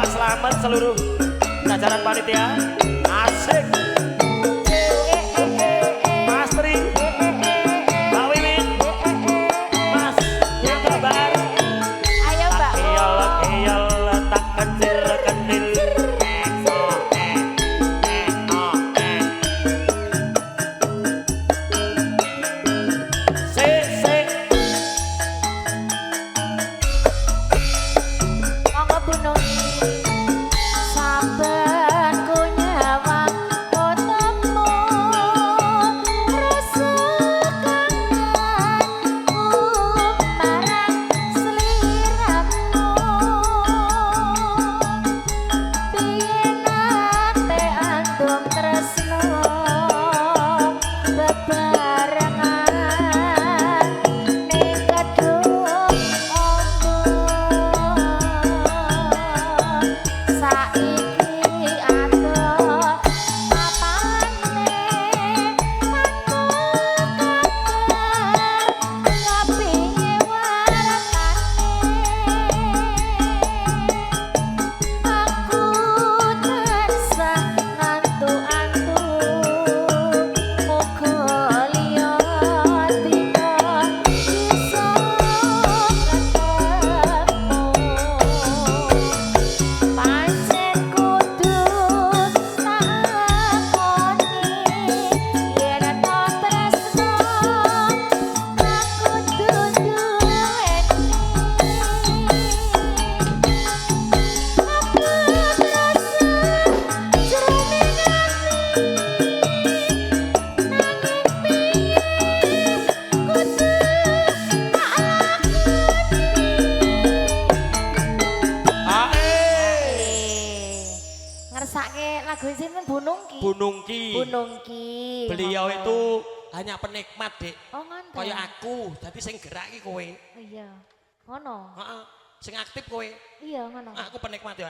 Bapak Slamet, seluruh jajaran panitia. Asik. Mas Tri, Mbak Wiwin, Mas Kabar. Ayo, Mbak. Keyol keyol tak kecil kendil. Eh oh eh eh oh eh. Sik sik. Monggo Bu Nungki. Saben ku nyawang fotomu, rasa kangenku marang sliramu. Piye nate andum tresno bebarengan ning kedung ombo, saiki adoh apane tanpa kabar, kepiye wartane? Aku tansah ngantu-antu, muga liya dina bisa ketemu. Pancen kudu tak lakoni yen ta tresno aku kudu duweni. Aku rasa jroning ati, nanging piye kudu tak lakoni. Ae. Ngersake lagu sinten, Bu Nungki? Bu Nungki. Bu Nungki. Beliau Monggo. itu hanya penikmat, Dik. Oh, ngoten. Kaya aku, dadi sing gerak iki kowe. Oh iya. Ngono. Heeh. Sing aktif kowe. Iya, ngono. Aku penikmat yo.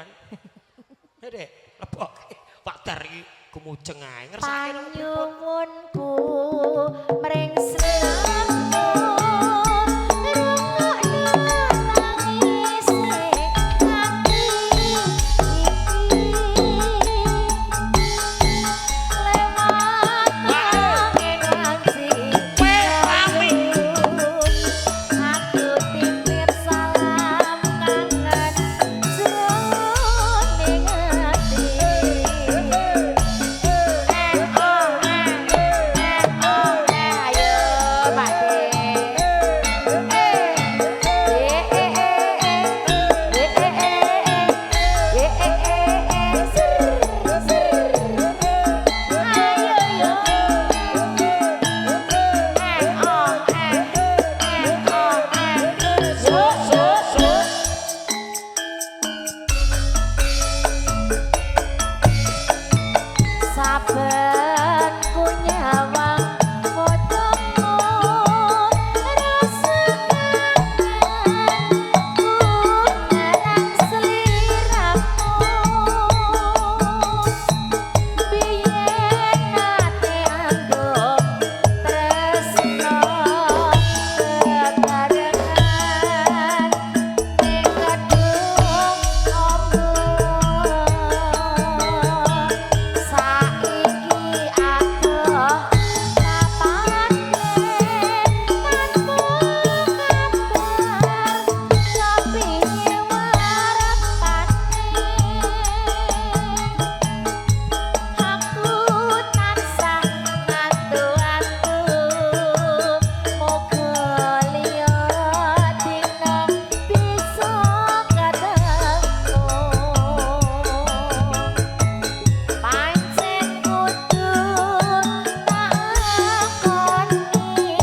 Hei, Dek, lebok. Pak Dar iki gumujeng ae ngersake lho, pripun. Panyuwunku mring sliramu, rungokno tangise ati iki, lewat angin wanci Rame. aku titip salam kangen jroning ati. Eh oh eh eh oh eh, ayo Pak De. Eh eh eh eh eh eh eh eh eh, ser ser, ayo yo. Eh oh eh eh oh eh, yo yo yo. Saben ku nyawang fotomu, rasa kangenku marang sliramu. Biyen nate andum tresno bebarengan ning kedung ombo, saiki adoh papane tanpa kabar, kepiye wartane? Aku tansah ngantu-antu, muga liya dina bisa ketemu. Pancen kudu tak lakoni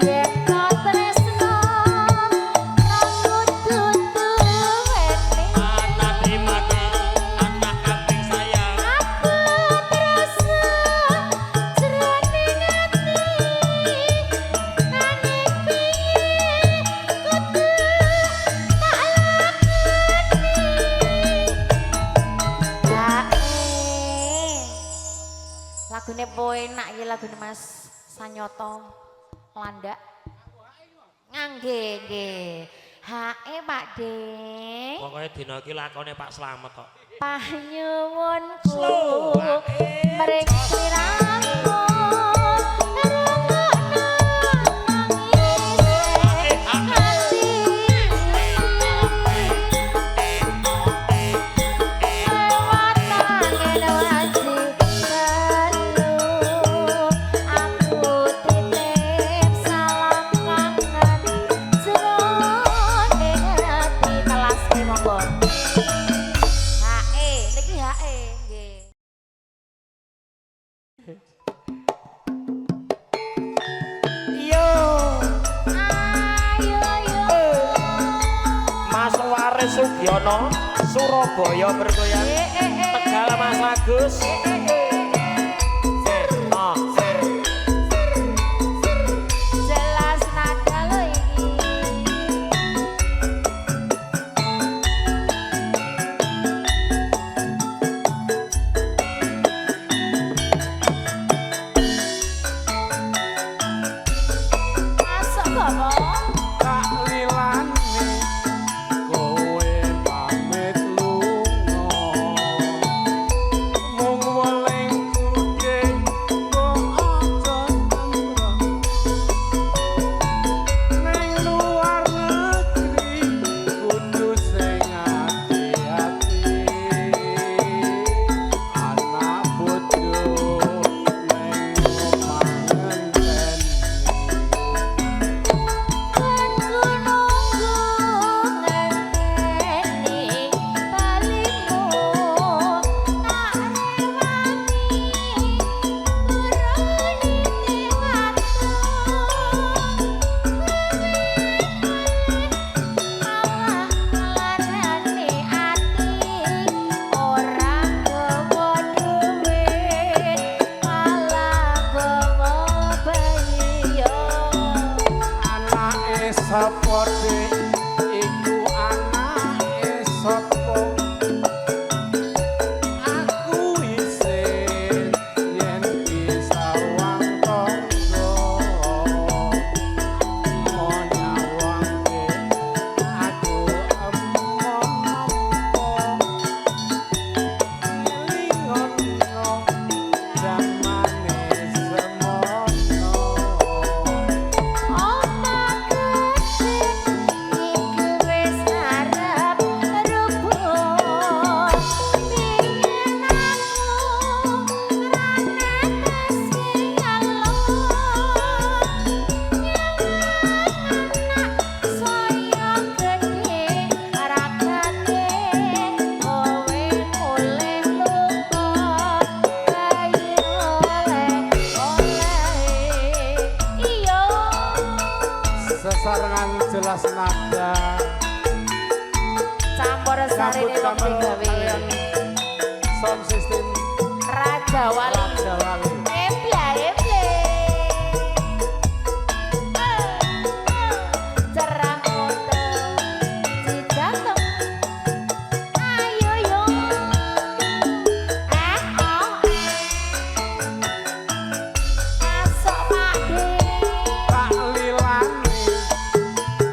yen ta tresno kudu duweni. Anak di mana? Anak kambing sayang. Aku terasa jroning ati, nanging piye kudu tak lakoni. Lagune enak iki, lagune Mas Sanyoto Landak. Ngangge nggih. Hae Pak De. Pokoke dina iki lakone Pak Slamet kok. Panyuwunku Slow. mring sliramu rungokno nangise ati lewat tangan wanci telu aku titip salam kangen jroning ati telaske monggo. HE, niki HE nggih. Yo. Ayo yo. Mas Waris Sugiono, Surabaya bergoyang. Eh eh eh. Tegal Mas Agus. Eh eh eh. Ah, Jelas nada lho iki. Masuk Bapak. Tak lilane kowe pamit lunga mung weling kude kok aja tentrem ning luar negeri kudu sing ati-ati anak bojo ning omah ngenteni. Aku nunggu ngenteni balimu tak rewangi burune watu malah nglarani ati ora gawa duit malah gawa bayi yo. Anake sapa Dik? Iku anake sapa? Aku isin yen disawang tangga mo nyawang aku emo nampa elingono zamane semono. Omah gedhe iki wis arep rubuh. Pingin aku ra netesi alon. Nyawang anak saya gedhe ragate kowe mulih lunga bayi oleh oleh iya. Sesarengan jelas nada Campur sambut sarine wong damel digawe kalian sound system Raja Wali. Raja Wali. Emble emble cerah moto cijantung ayo yo eh oh eh masuk Pak De. Tak lilane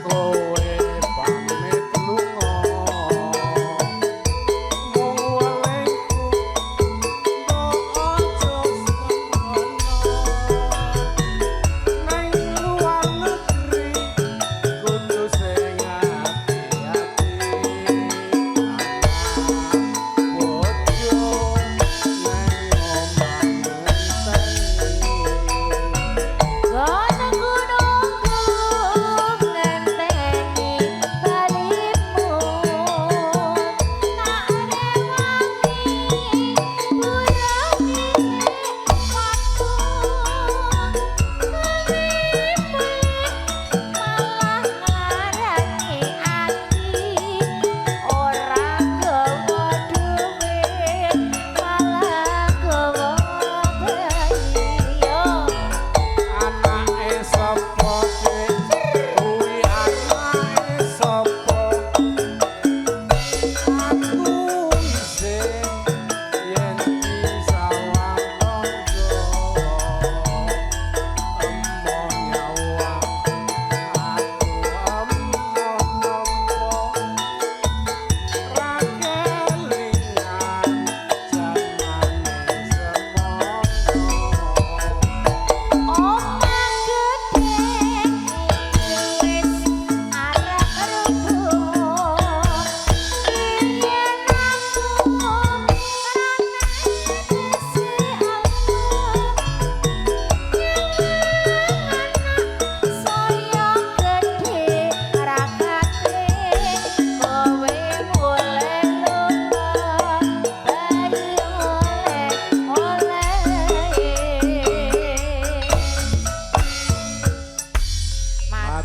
kowe pamit lunga mung welingku kok aja.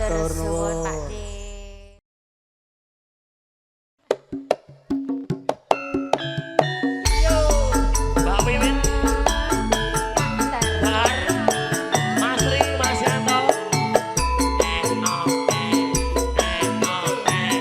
Matur suwun nuwun. Pak De. Mbak Wiwit, Bahar, Mas Ri, Mas Yanto. Eh, oh, eh, eh, oh, eh.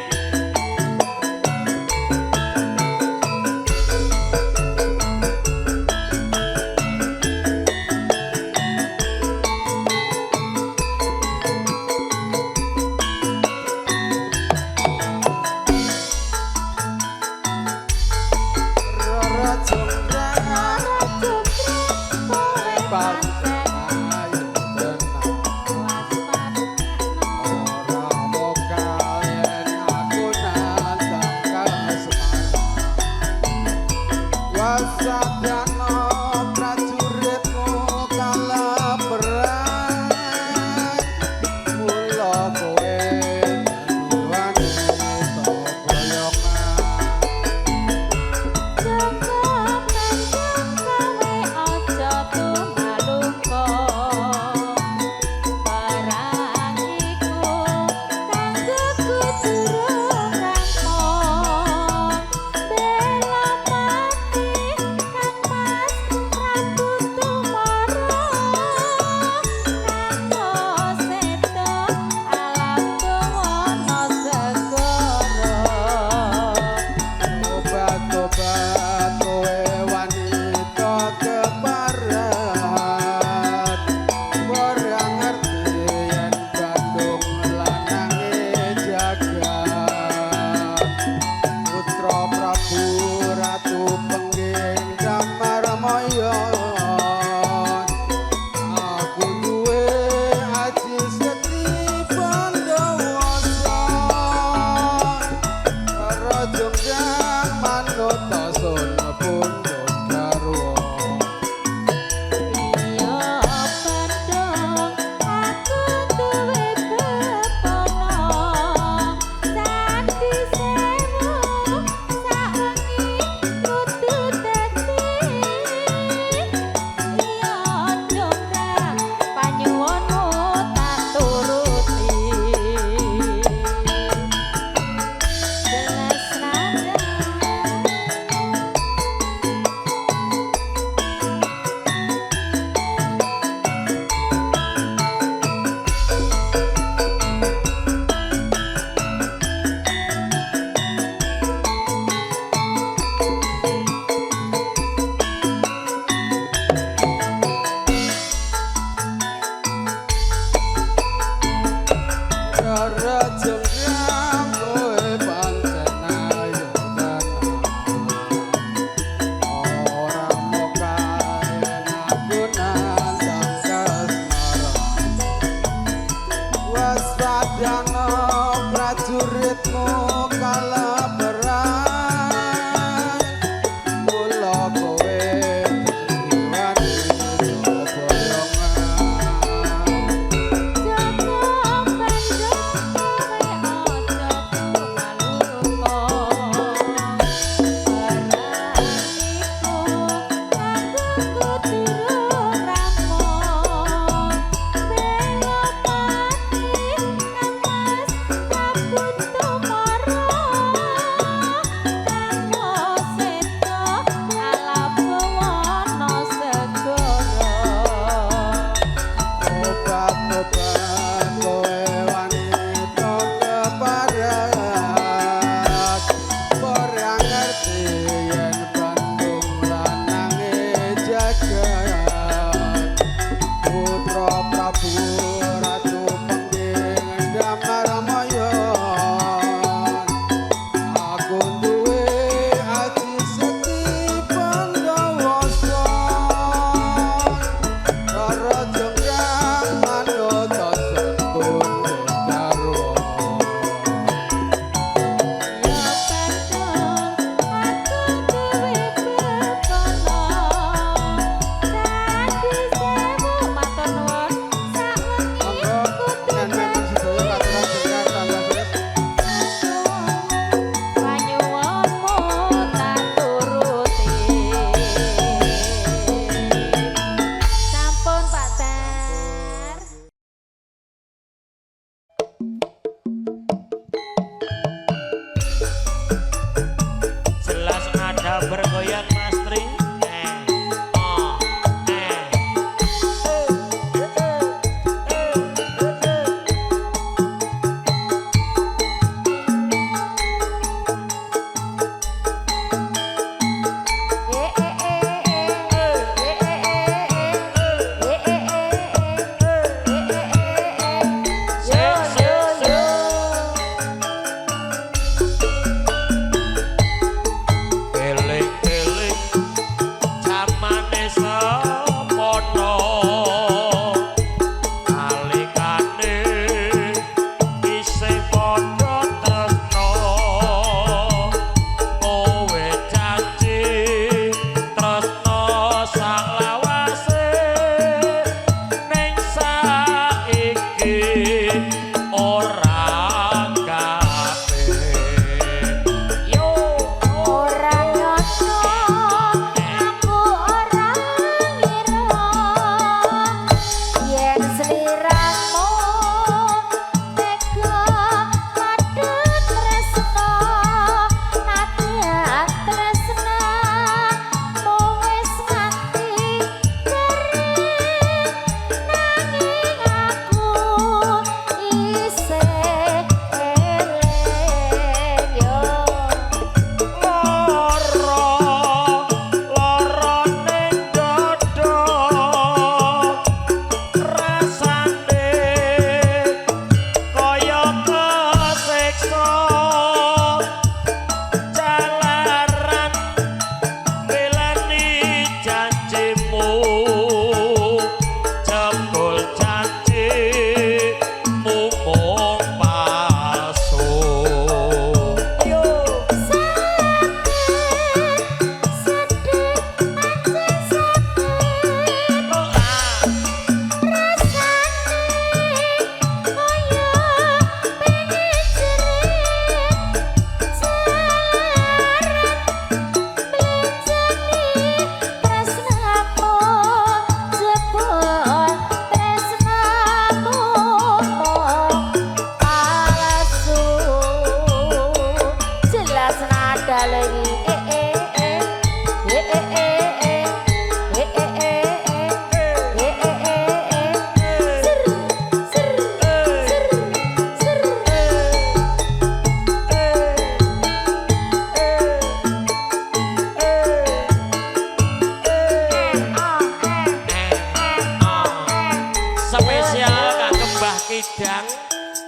Idang,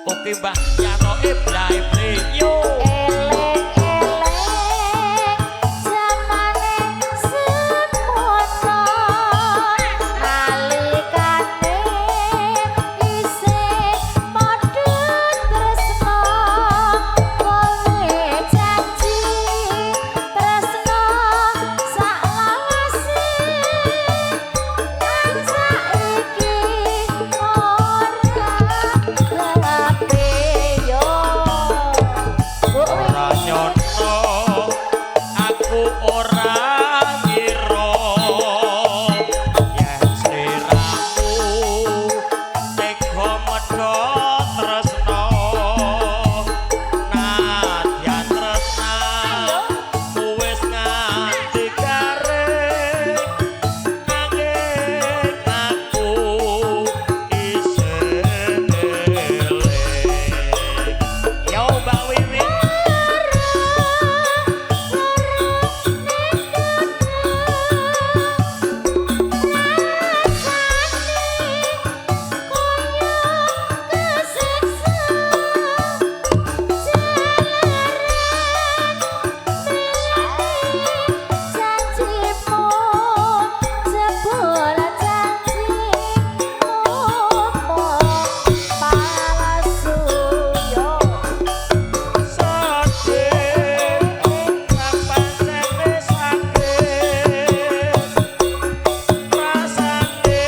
ugi Mbah Yanto Ibrahim. Yo. Eleng-eleng zamane semono nalikane isih padha tresno kowe janji tresno saklawase nang saiki ora kepeyo. Ora nyono aku ora ngira yen sliramu tega medhot tresno nadyan tresnamu wis nganti garing nanging aku isih eling. Yo Mbak Wiwi. Janjimu jebul janjimu palsu yo. Sedih kapancene sakit rasane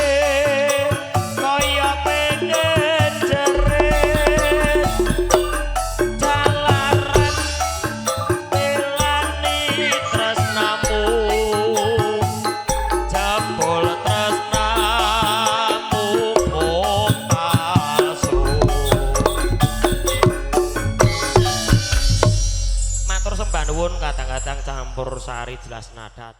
kaya pengen jerit jalaran telani tresnamu jebul tresnamu mung palsu. Matur sembah nuwun kadang-kadang campur sari jelas nada.